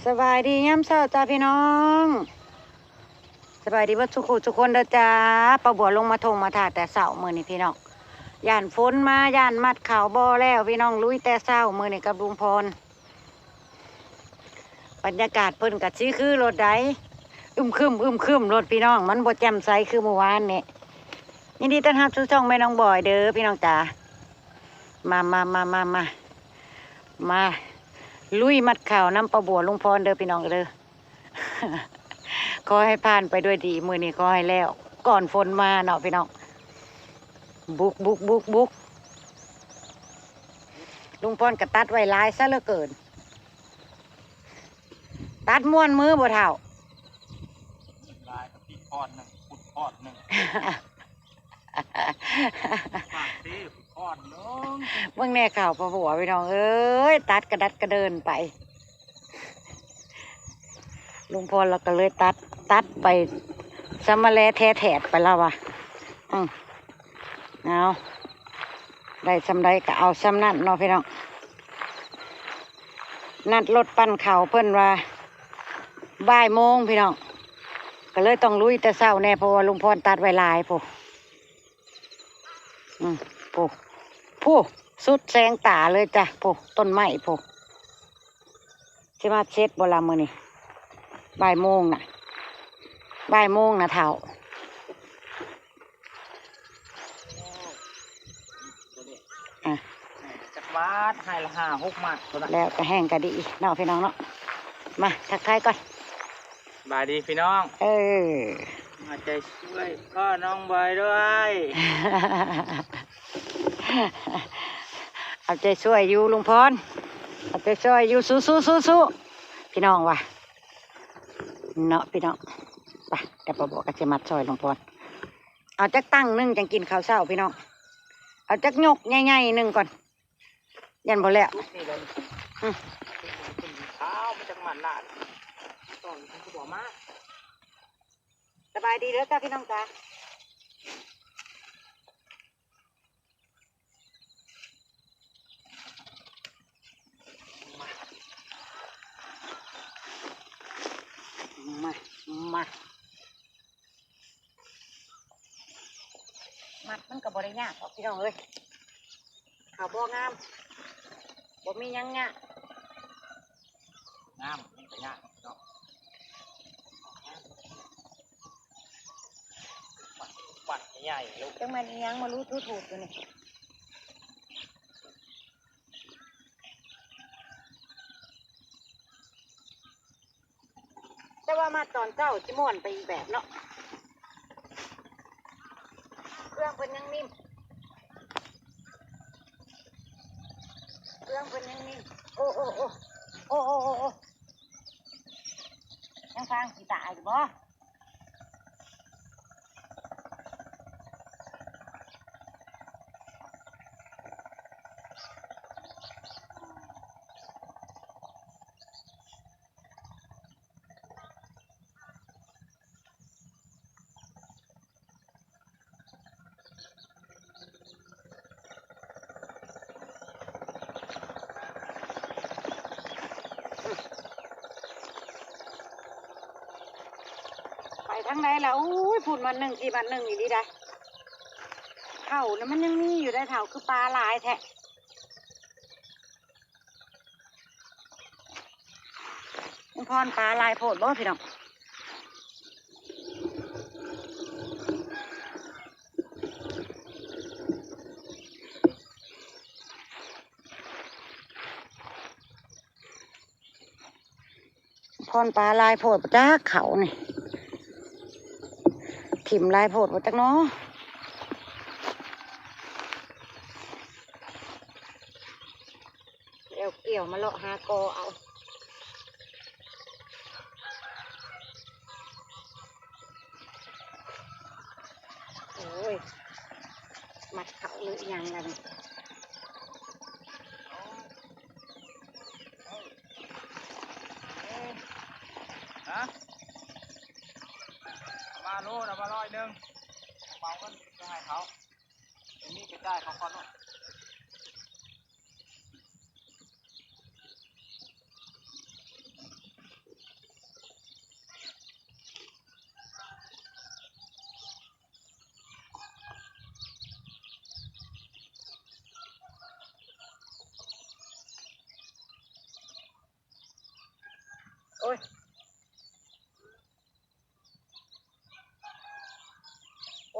ສະບາຍດີຍາມເຊົ້າຈ້າພີ່ນ້ອງ ສະບາຍດີເບິດສູ່ຄູ່ສູ່ຄົນເດີຈ້າ. ປ້າບົວລົງມາທົ່ງມາທ່າແຕ່ເຊົ້າມື້ນີ້ພີ່ນ້ອງ ຢ້ານຝົນມາ ຢ້ານມັດເຂົ້າບໍ່ແລ້ວພີ່ນ້ອງ ລຸຍແຕ່ເຊົ້າມື້ນີ້ກັບລຸງພອນ. ບັນຍາກາດເພິ່ນກະຊິຄືໂລດໃດ ອຶມຄຶມ ອຶມຄຶມໂລດພີ່ນ້ອງ ມັນບໍ່ແຈ່ມໃສຄືມື້ວານນີ້. ຍິນດີຕ້ອນຮັບສູ່ຊ່ອງແມ່ນ້ອງບອຍເດີພີ່ນ້ອງຈ້າ. ມາ ມາ ມາ ມາ ມາ ມາລຸຍມັດເຂົ້ານຳປ້າບົວລຸງພອນເດີພີ່ນ້ອງເດີ. ຂໍໃຫ້ຜ່ານໄປດ້ວຍດີ ມື້ນີ້ຂໍໃຫ້ແລ້ວກ່ອນຝົນມາເນາະພີ່ນ້ອງ. ບຸກ ບຸກ ບຸກ ບຸກ ລຸງພອນກະຕັດໄວ້ຫຼາຍຊະເຫຼືອເກີນ. ຕັດມ່ວນມືບໍ່ເຖົ້າ? ຫຼາຍກະຕິດພອນໜຶ່ງ ຂຸດພອນໜຶ່ງ ຫາກເດ້ ຂຸດພອນໜຶ່ງ. ເບິ່ງແດ່ເຂົ້າປ້າບົວພີ່ນ້ອງເອີຍ ຕັດກະດັດກະເດີນໄປ. ລຸງພອນລາວກະເລີຍຕັດ ຕັດໄປຊຳມະແລແທ້ແຖດໄປລາວວ່າ. ອື ເອົາ ໄດ້ຊຳໃດກະເອົາຊຳນັ້ນເນາະພີ່ນ້ອງ. ນັດລົດປັ່ນເຂົ້າເພິ່ນວ່າບ່າຍໂມງພີ່ນ້ອງ ກະເລີຍຕ້ອງລຸຍແຕ່ເຊົ້າແດ່ ເພາະວ່າລຸງພອນຕັດໄວ້ຫຼາຍພຸ້ນ. ອື ພຸ້ນ ພຸ້ນ ສຸດແສງຕາເລີຍຈ້າ ພຸ້ນ ຕົ້ນໄມ້ພຸ້ນ. ຊິມາເສັດບໍ່ລະມື້ນີ້? ບ່າຍໂມງນະ ບ່າຍໂມງນະເຖົ້າ. ອະ ຈັກບາດ ໃຫ້ລະຫ້າຫົກມັດພຸ້ນລະ ແລ້ວກະແຮງກະດີເນາະພີ່ນ້ອງເນາະ. ມາທັກທາຍກ່ອນ ສະບາຍດີພີ່ນ້ອງ. ເອີ ເອົາໃຈຊ່ວຍພໍ່ນ້ອງບອຍດ້ວຍ. ເອົາໃຈຊ່ວຍຢູ່ລຸງພອນ ເອົາໃຈຊ່ວຍຢູ່ ສູ້ໆ ພີ່ນ້ອງວ່າເນາະພີ່ນ້ອງ. ໄປ ດຽວປ້າບົວກະຊິມັດຊ່ອຍລຸງພອນ. ເອົາຈັກຕັ່ງໜຶ່ງຈັ່ງກິນເຂົ້າເຊົ້າພີ່ນ້ອງ ເອົາຈັກຍົກໃຫຍ່ໆໜຶ່ງກ່ອນ ຢ້ານບໍ່ແລ້ວ. ອື ສະບາຍດີເດີຈ້າພີ່ນ້ອງຈ້າ. ມາ ມາ ມັດມັນກະບໍ່ໄດ້ຍາກດອກພີ່ນ້ອງເອີຍ ເຂົ້າບໍ່ງາມ ບໍ່ມີຫຍັງຍາກ. ງາມ ມັນກະຍາກເນາະ ມັດໃຫຍ່ໆລູກ. ຈັກແມ່ນອີ່ຫຍັງມາລູດທູດໆຢູ່ນີ້. ແຕ່ວ່າມາຕອນເຊົ້າຊິມ່ວນໄປອີກແບບເນາະ ເຄື່ອງເພິ່ນຍັງນິ້ມ ເຄື່ອງເພິ່ນຍັງນິ້ມ. ໂອ້ ໂອ້ ໂອ້ ໂອ້ ໂອ້ ໂອ້ ໂອ້ ຍັງຟັງຂີ້ຕາຢູ່ບໍ່? ໄປທາງໃດລະ? ໂອ້ຍ ພຸ້ນມັນໜຶ່ງ ທີ່ມັນໜຶ່ງອີ່ຫຼີໃດ. ເຖົ້ານະ ມັນຍັງມີຢູ່ໃດ໋ ເຖົ້າ ຄືປາຫຼາຍແທ້. ພອນ ປາຫຼາຍໂພດບໍ່ພີ່ນ້ອງ? ພອນ ປາຫຼາຍໂພດຈັກ ເຂົານີ້ ຖິ້ມຫຼາຍໂພດບໍ່ຈັກເນາະ. ແລ້ວກ່ຽວມາເລາະຫາກໍເອົາ. ໂອ້ຍ ມັດເຂົ້າຫຼືຍັງລະນີ້. ຮະ? ເອົາມາໂລດ ເອົາມາຮ້ອຍໜຶ່ງ ເອົາເງິນໄປໃຫ້ເຂົາ ໄປມີໄປຈ່າຍເຂົາກ່ອນເນາະ. ໂ ໂອ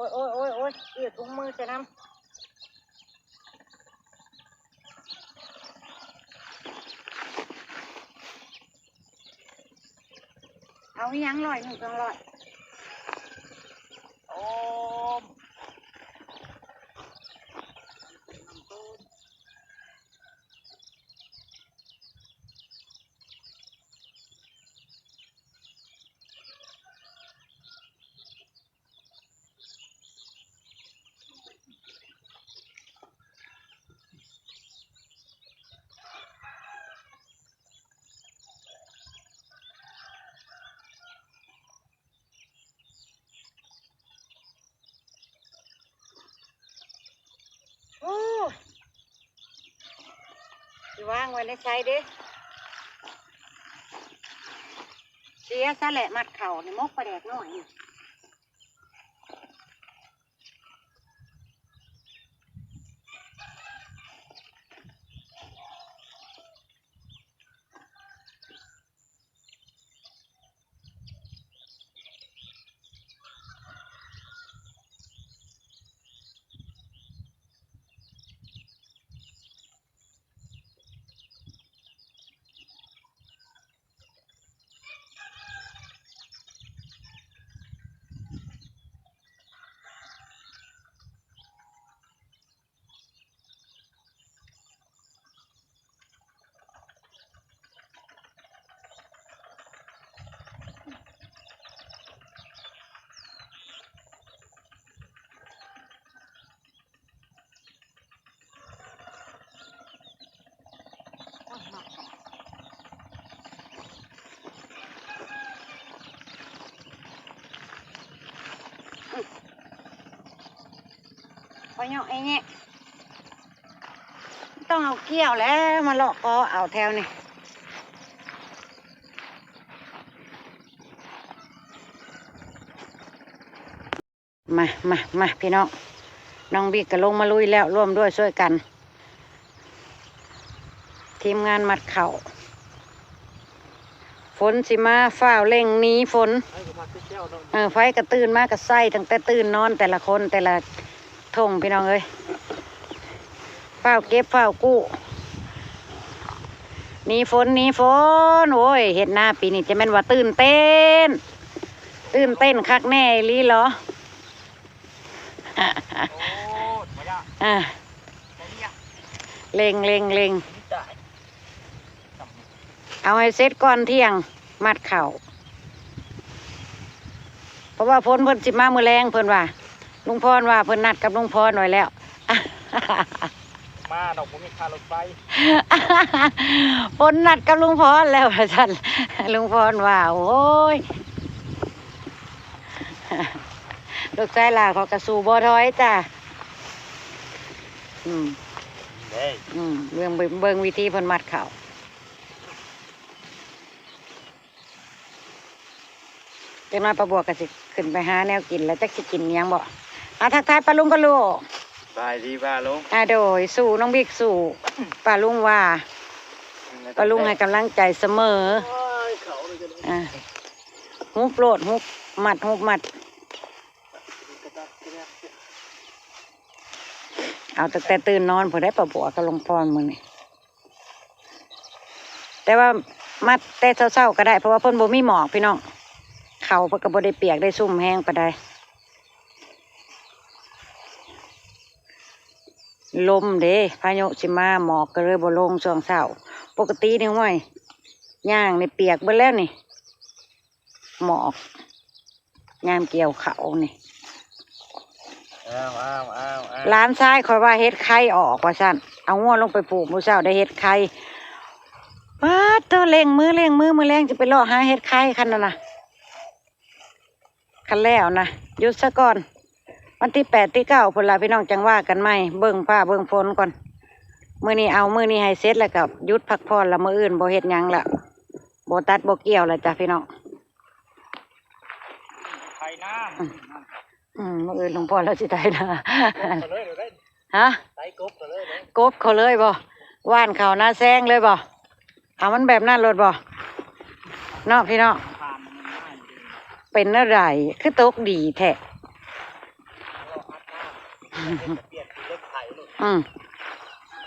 ້ຍ ໂອ້ຍ ໂອ້ຍ ໂອ້ຍ ເອີ ຖົງມືໃສ່ນຳ. ເອົາອີ່ຫຍັງ ຮ້ອຍໜຶ່ງ ສອງຮ້ອຍ. ໂອ້ມ. ໂອ້ ຊິວາງໄວ້ໃນໃສເດ? ເສຍຊະແຫຼະ ມັດເຂົ້ານີ້ ໝົກປາແດກນ້ອຍນີ້. ພໍເຍາະໄອ້ແຍະ ຕ້ອງເອົາກ້ຽວແຫຼະ ມາເລາະເກາະເອົາແຖວນີ້. ມາ ມາ ມາ ພີ່ນ້ອງ ນ້ອງບິກກໍລົງມາລຸຍແລ້ວ ຮ່ວມດ້ວຍຊ່ວຍກັນ ທີມງານມັດເຂົ້າ. ຝົນຊິມາ ຟ້າວເລັ່ງໜີຝົນ. ເອີ ໄຟກໍຕື່ນມາກໍໃສ່ ຕັ້ງແຕ່ຕື່ນນອນ ແຕ່ລະຄົນ ແຕ່ລະຖົງ ພີ່ນ້ອງເອີຍ ຟ້າວເກັບ ຟ້າວກູ້ ໜີຝົນ ໜີຝົນ. ໂອ້ຍ ເຮັດນາປີນີ້ຈະແມ່ນວ່າຕື່ນເຕັ້ນ ຕື່ນເຕັ້ນຄັກແນ່ອີ່ຫຼີເນາະ. ໂອ້ ມາຢາ ອ່າ ໄປເລີຍ ເລັ່ງ ເລັ່ງ ເລັ່ງ ເອົາໃຫ້ເສັດກ່ອນທ່ຽງ ມັດເຂົ້າ ເພາະວ່າຝົນເພິ່ນຊິມາມື້ແລງ ເພິ່ນວ່າ ລຸງພອນວ່າເພິ່ນນັດກັບລຸງພອນໄວ້ແລ້ວ. ມາດອກ ບໍ່ມີຄ່າລົດໄຟ ຝົນນັດກັບລຸງພອນແລ້ວ ວ່າຊັ້ນ ລຸງພອນວ່າ. ໂອ້ຍ ລູກຊາຍຫຼ້າເຂົາກໍສູ້ບໍ່ຖອຍຈ້າ. ອືມ ເດ້ ອືມ ເບິ່ງ ເບິ່ງ ເບິ່ງວິທີເພິ່ນມັດເຂົ້າ. ຈັກໜ້ອຍປ້າບວກກໍຊິຂຶ້ນໄປຫາແນວກິນແລ້ວ ຈັກຊິກິນຫຍັງບໍ່. ອ່າ ທັກທາຍປ້າລຸງກ່ອນລູກ. ສະບາຍດີປ້າລຸງ. ອ່າ ໂດຍ ສູ້ ນ້ອງບິກສູ້ ປ້າລຸງວ່າ ປ້າລຸງໃຫ້ກຳລັງໃຈສະເໝີ. ໂອ້ຍ ເຂົ້າເລີຍ ອ່າ ຫຸບໂລດ ຫຸບມັດ ຫຸບມັດ. ເອົາຕັ້ງແຕ່ຕື່ນນອນພຸ້ນໄດ໋ ປ້າບົວກັບລຸງພອນມື້ນີ້ ແຕ່ວ່າມັດແຕ່ເຊົ້າໆກໍໄດ້ ເພາະວ່າເພິ່ນບໍ່ມີໝອກພີ່ນ້ອງ ເຂົ້າເພິ່ນກໍບໍ່ໄດ້ປຽກໄດ້ຊຸ່ມແຮງປານໃດ. ລົມເດ້ ພາຍຸຊິມາ ໝອກກໍເລີຍບໍ່ລົງຊ່ວງເຊົ້າ. ປົກກະຕິນີ້ ຫ້ວຍ ຍ່າງນີ້ປຽກເບິດແລ້ວນີ້ ໝອກ ຍາມກ່ຽວເຂົ້ານີ້. ອ້າວ ອ້າວ ອ້າວ ອ້າວ ຫຼານຊາຍຂ້ອຍວ່າເຫັດໄຂ່ອອກວ່າຊັ້ນ ເອົາງົວລົງໄປຜູກມື້ເຊົ້າໄດ້ເຫັດໄຂ່. ປາດໂທ້ ເລັ່ງມື ເລັ່ງມື ມື້ແລງຈະໄປເລາະຫາເຫັດໄຂ່ ຄັນນັ້ນນະ ຄັນແລ້ວນະ ຢຸດຊະກ່ອນ ວັນທີແປດ ທີເກົ້າພຸ້ນລະ ພີ່ນ້ອງ ຈັ່ງວ່າກັນໃໝ່. ເບິ່ງຟ້າເບິ່ງຝົນກ່ອນ ມື້ນີ້ເອົາ ມື້ນີ້ໃຫ້ເສັດ ແລ້ວກໍຢຸດພັກຜ່ອນລະ ມື້ອື່ນບໍ່ເຮັດຫຍັງລະ ບໍ່ຕັດບໍ່ກ່ຽວລະຈ້າ ພີ່ນ້ອງ. ໄຖນາ ອືມ ອືມ ມື້ອື່ນຫຼວງພໍ່ລາວຊິໄຖນາ ກົບເຂົາເລີຍ ຮະ ໄຖກົບເຂົາເລີຍເດ້ ກົບເຂົາເລີຍບໍ່? ຫວ່ານເຂົ້ານາແຊງເລີຍບໍ່? ເອົາມັນແບບນັ້ນໂລດບໍ່? ເນາະພີ່ນ້ອງ. ເປັນແນວໃດ ຄືຕົກດີແທ້? ອືມ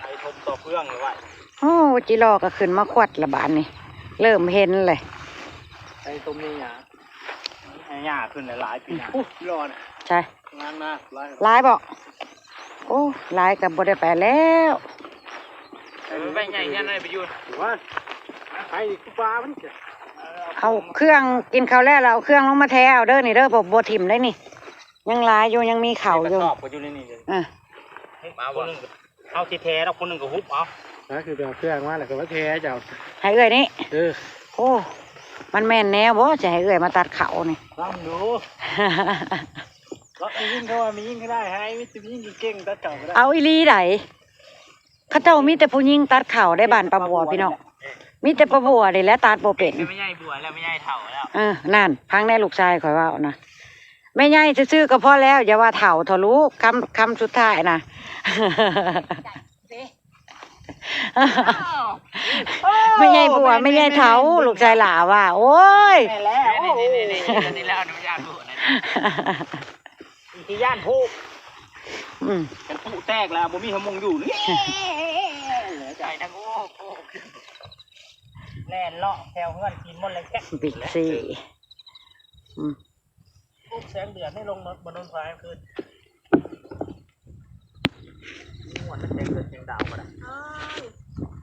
ໄປຖົມຕໍ່ເຟືອງໄວ້. ໂອ້ ຈິລໍກໍຂຶ້ນມາຄວັດລະບາດນີ້ ເລີ່ມເຫັນເລີຍ. ໄປຕົ້ມໃນຫຍ້າ ໃນຫຍ້າຂຶ້ນຫຼາຍໆປີນະ. ໂອ້ ຈິລໍນະ ໃຊ່ ງາມນະ ຫຼາຍ ຫຼາຍບໍ່? ໂອ້ ຫຼາຍກໍບໍ່ໄດ້ໄປແລ້ວ. ເອີ ໃບໃຫຍ່ເຮືອນໄດ້ໄປຢູ່ ວ່າ ໄປຄືປາມັນ ເອົາເຄື່ອງ ກິນເຂົ້າແລ້ວ ແລ້ວເອົາເຄື່ອງລົງມາແທເອົາເດີນີ້ເດີ. ບໍ່ ບໍ່ຖິ້ມໄດ້ນີ້ ຍັງຫຼາຍຢູ່ ຍັງມີເຂົ້າຢູ່. ກະສອບກໍຢູ່ໃນນີ້ເດີ. ເອີ ເອົາຄົນໜຶ່ງ ເຮົາຊິແທດອກ ຄົນໜຶ່ງກໍຫຸບເອົາ. ກໍຄືໄປເອົາເຄື່ອງມາ ແລ້ວກໍມາແທເຈົ້າ ໃຫ້ເອື້ອຍນີ້. ເອີ ໂອ້ ມັນແມ່ນແນວບໍ່ ຈະໃຫ້ເອື້ອຍມາຕັດເຂົ້ານີ້? ລອງດູ ລອງ ແມ່ຍິງ ເຂົາວ່າແມ່ຍິງກໍໄດ້ ໃຫ້ມີແຕ່ແມ່ຍິງເກັ່ງ ຕັດເຂົ້າກໍໄດ້. ເອົາອີ່ຫຼີໃດ ເຂົາເຈົ້າມີແຕ່ຜູ້ຍິງຕັດເຂົ້າໃນບ້ານປ້າບົວພີ່ນ້ອງ. ມີແຕ່ປ້າບົວນີ້ແຫຼະຕັດບໍ່ເປັນ. ແມ່ໃຫຍ່ບົວແລ້ວ ແມ່ໃຫຍ່ເຖົ້າແລ້ວ. ເອີ ນັ້ນ ຟັງແດ່ລູກຊາຍຂ້ອຍເວົ້ານະ. ແມ່ໃຫຍ່ຊື່ໆກໍພໍແລ້ວ ຢ່າວ່າເຖົ້າເຖາະລູກ. ຄຳ ຄຳສຸດທ້າຍນະ ແມ່ໃຫຍ່ບົວ ແມ່ໃຫຍ່ເຖົ້າ ລູກຊາຍຫຼ້າວ່າ. ໂອ້ຍ ແມ່ນແລ້ວ ນີ້ໆໆ ນີ້ແລ້ວອະນຸຍາດຜູ້ນະ ຊິຢ້ານຜູ້. ອືມ ຄັນຜູ້ແຕກແລ້ວບໍ່ມີຫະມຸງຢູ່ນີ້ ໃຈທັງໂອ້ ແລ່ນເລາະແຖວເຮືອນກິນໝົດແລ້ວແກະ ບິກຊີ. ອືມ ປຸກແສງເດືອນໃຫ້ລົງມາ ມານອນພາຍຄືນ ມ່ວນແສງເດືອນແສງດາວກໍໄດ້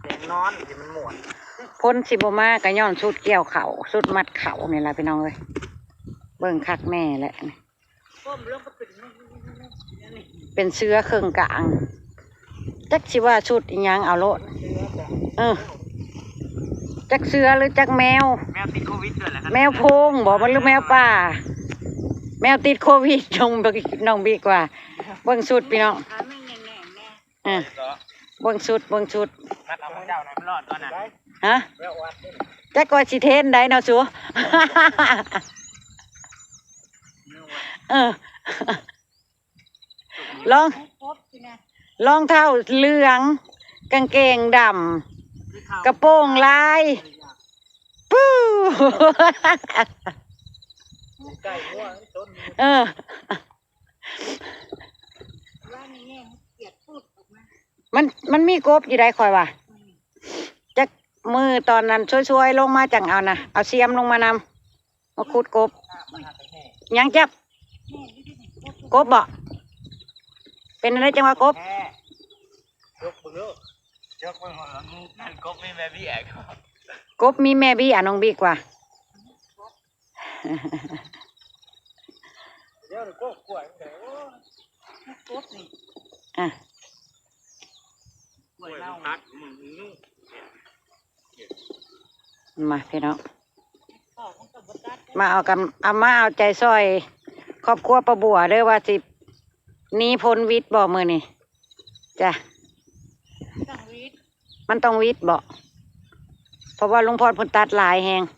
ແສງນອນທີ່ມັນມ່ວນ. ຝົນຊິບໍ່ມາກໍຍ້ອນຊຸດກ່ຽວເຂົ້າ ຊຸດມັດເຂົ້ານີ້ລະພີ່ນ້ອງເອີຍ. ເບິ່ງຄັກແນ່ແຫຼະ ເປັນເສືອເຄິ່ງກາງ. ຈັກຊິວ່າຊຸດອີ່ຫຍັງ ເອົາໂລດ. ເອີ ຈັກເສືອຫຼືຈັກແມວ. ແມວຕິດໂຄວິດດ້ວຍແຫຼະ ແມວໂພງບໍ ຫຼືແມວປ່າ? ແມວຕິດໂຄວິດ ນ້ອງບິກ ນ້ອງບິກວ່າ. ເບິ່ງຊຸດພີ່ນ້ອງ ເອີ ເບິ່ງຊຸດ ເບິ່ງຊຸດ. ມັດເອົາຂອງເຈົ້າໃຫ້ມັນລອດກ່ອນນະ. ຮະ ຈັກວ່າຊິເທນໃດເນາະສູ. ເອີ ລອງ ລອງເທົ້າເຫຼືອງ ກາງເກງດຳ ກະໂປງລາຍ ປູ້ ເອີ ມັນ ມັນມີກົບຢູ່ໃດຂ້ອຍວ່າ. ຈັກມື້ຕອນນັ້ນຊ່ວຍໆລົງມາ ຈັ່ງເອົານະ ເອົາຊຽມລົງມານຳ. ມາຂຸດກົບ. ຫຍັງຈັບ? ກົບບໍ? ເປັນອັນໃດຈັ່ງວ່າກົບ? ຍົກເບິ່ງເດີ ຍົກເບິ່ງວ່າມັນ ກົບມີແມ່ເບ້ຍ. ກົບມີແມ່ເບ້ຍ ນ້ອງບິກວ່າ. ດຽວນີ້ ໂອ້ ກ້ວຍມັນໄດ້ ໂອ້ ກົບນີ້ ອ່ະ ກ້ວຍເນົ່າ ມັນຕັດ ມາພີ່ນ້ອງ ມາເອົາກັນ ເອົາມາເອົາໃຈຊ່ອຍຄອບຄົວປ້າບົວເດີ ວ່າຊິໜີພົ້ນວິດບໍ່ມື້ນີ້. ຈ້ະ ຕ້ອງຫວີດ ມັນຕ້ອງຫວີດບໍ? ເພາະວ່າລຸງພອນເພິ່ນຕັດຫຼາຍແຮງ ໂ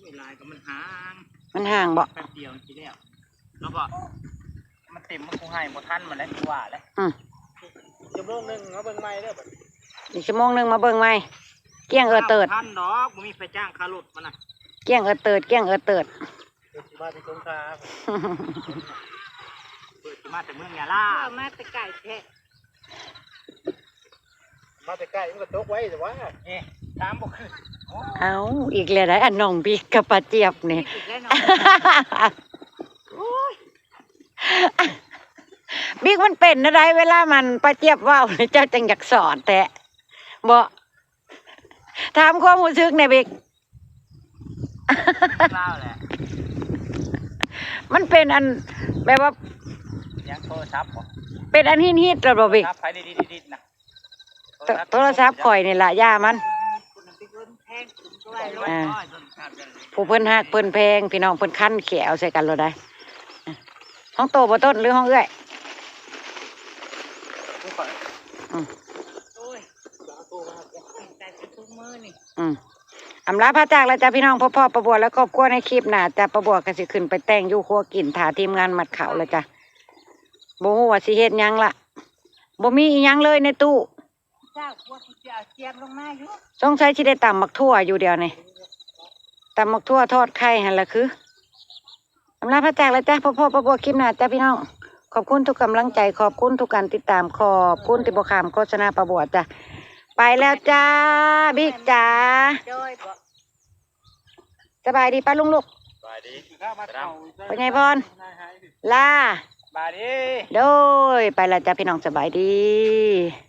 ອ້ຍ ຫຼາຍກໍມັນຫ່າງ ມັນຫ່າງບໍ? ແປັບດຽວຊິແລ້ວ ເນາະ ມັນເຕັມ ມັນຄົງໃຫ້ບໍ່ທັນມັນແຫຼະ ຄືວ່າແຫຼະ. ອືມ ອີກຊົ່ວໂມງໜຶ່ງມາເບິ່ງໃໝ່ເດີ ບັດນີ້ ອີກຊົ່ວໂມງໜຶ່ງມາເບິ່ງໃໝ່. ກ້ຽງເອີດເຕີດ ທັນດອກ ບໍ່ມີໃຜຈ້າງຄ່າລົດມັນນະ ກ້ຽງເອີດເຕີດ ກ້ຽງເອີດເຕີດ. ເພິ່ນຊິມາແຕ່ສົງຂາ ເພິ່ນຊິມາແຕ່ເມືອງຍາລາ ເອີ ມາແຕ່ໄກແທ້ ມາແຕ່ໄກມັນກໍຕົກໄວແຕ່ວ່າ ເອີ ຕາມບໍ່ຄືນ. ເອົ້າ ອີກແລ້ວໄດ໋ ອັນນ້ອງບິກກັບປ້າຈຽບນີ້ ອີກແລ້ວເນາະ ໂອ້ຍ ບິກ ມັນເປັນແນວໃດ ເວລາມັນ ປ້າຈຽບເວົ້າ ເຈົ້າຈັ່ງຢາກສອນແທ້ບໍ? ຖາມຄວາມຮູ້ສຶກແດ່ ບິກ. ລາວແຫຼະ ມັນເປັນອັນ ແບບວ່າ ຫຍັງ ໂທລະສັບບໍ? ເປັນອັນຮິດໆ ແລ້ວບໍ ບິກ? ໂທລະສັບໃຜດິດໆ ນະ ໂທ ໂທລະສັບຂ້ອຍນີ້ລະ ຢ່າມັນ ອ່າ ຜູ້ເພິ່ນຮັກເພິ່ນແພງ ພີ່ນ້ອງ ເພິ່ນຄັນແຂ້ວໃສ່ກັນໂລດໄດ໋. ຂອງໂຕບໍ່ຕົ້ນ ຫຼືຂອງເອື້ອຍ? ຂອງຂ້ອຍ ອືມ ໂອ້ຍ ອືມ ອຳລາພາຈາກແລ້ວຈ້ະພີ່ນ້ອງ ພົບພໍ້ປ້າບົວ ແລະ ຄອບຄົວໃນຄລິບໜ້າຈ້ະ. ປ້າບົວກໍຊິຂຶ້ນໄປແຕ່ງຢູ່ຄົວກິນ ຖ້າທີມງານມັດເຂົ້າແລ້ວຈ້ະ. ບໍ່ຮູ້ວ່າຊິເຮັດຫຍັງລະ ບໍ່ມີອີ່ຫຍັງເລີຍໃນຕູ້. ເຈົ້າ ພວກທີ່ຈະເອົາຈຽມລົງມາຢູ່ ສົງໄສຊິໄດ້ຕຳໝາກຖົ່ວຢູ່ດຽວນີ້. ຕຳໝາກຖົ່ວທອດໄຂ່ຫັ້ນລະຄື ອຳລາພາຈາກແລ້ວຈ້າ ພົບພໍ້ປ້າບົວຄລິບໜ້າຈ້າພີ່ນ້ອງ. ຂອບຄຸນທຸກກຳລັງໃຈ ຂອບຄຸນທຸກການຕິດຕາມ ຂອບຄຸນທີ່ບໍ່ຂ້າມໂຄສະນາປ້າບົວຈ້າ. ໄປແລ້ວຈ້າ ບິກຈ້າ. ສະບາຍດີປ້າລຸງລູກ. ສະບາຍດີ. ພໍ່ໃຫຍ່ພອນ ລາ. ສະບາຍດີ. ໂດຍ ໄປແລ້ວຈ້າພີ່ນ້ອງ ສະບາຍດີ.